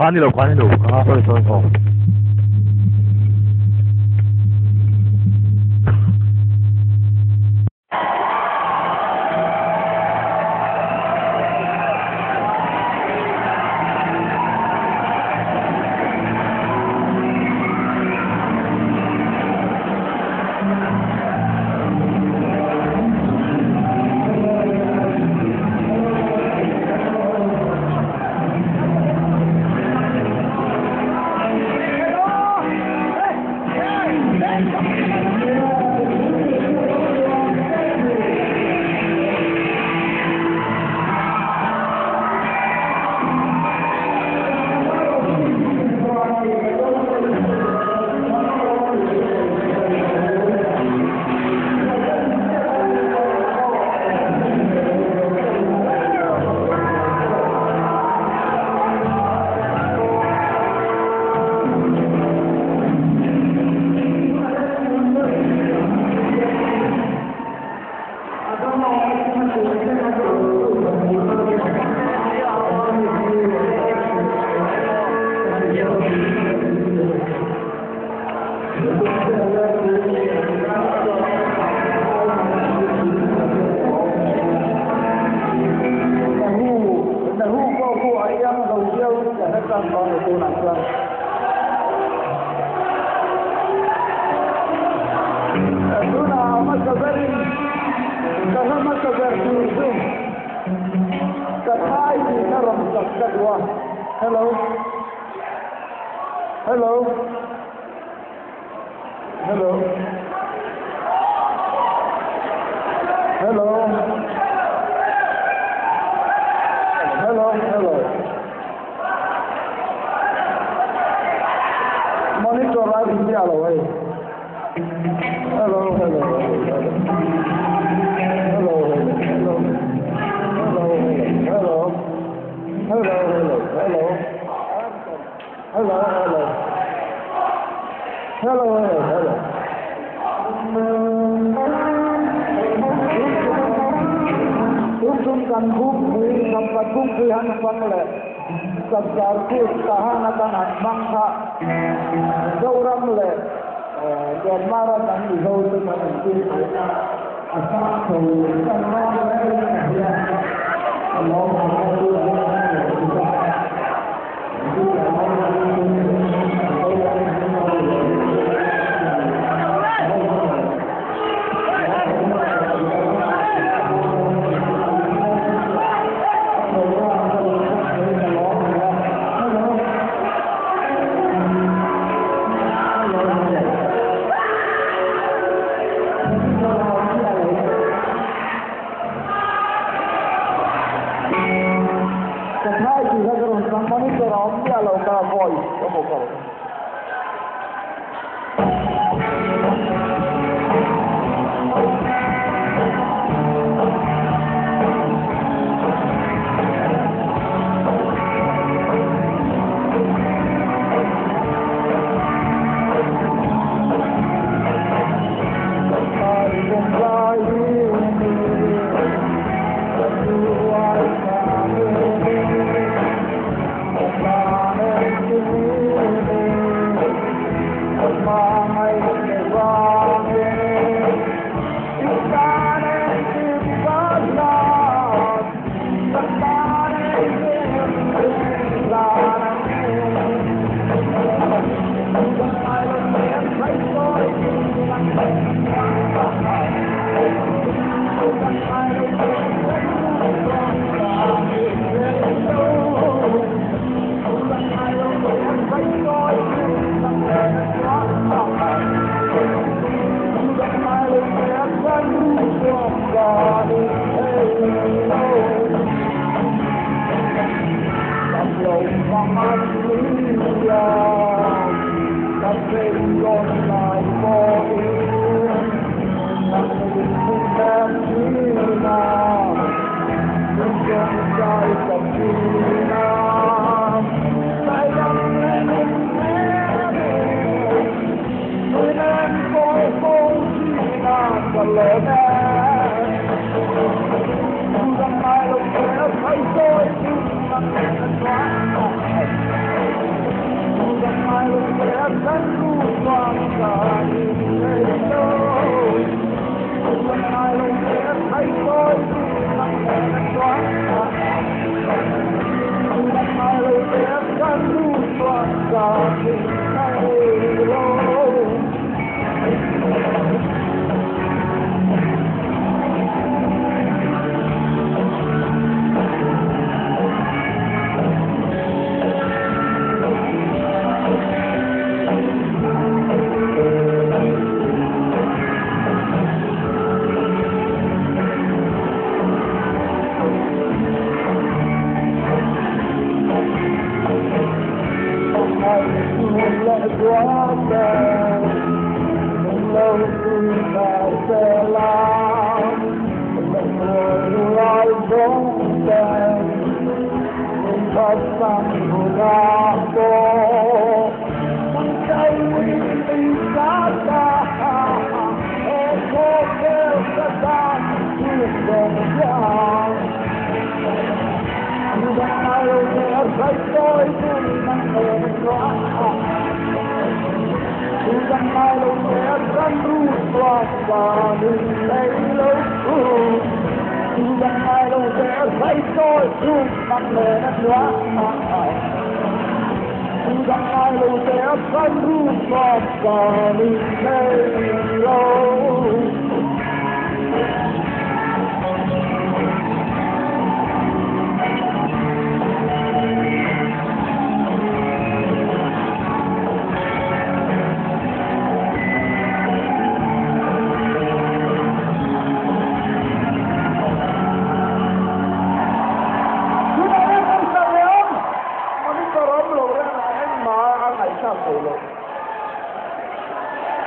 Kha ni lo, kha ni lo, kha. Sorry, sorry, sorry. Hello. Hello. Hello. Hello. Hello, hello. Monitor right in the way. Hello, hello, hello. Hello, hello, hello. Hello, hello. Hello, hello, hello. Hello, hello. Hello, hello, hello. Tum kan bum pui kam pat bum pui han fang le sab sar ku tahan akan han mang kha Zoram le Myanmar an mi zo te kan an ti a sa tho kan ra le Voice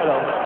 Hello.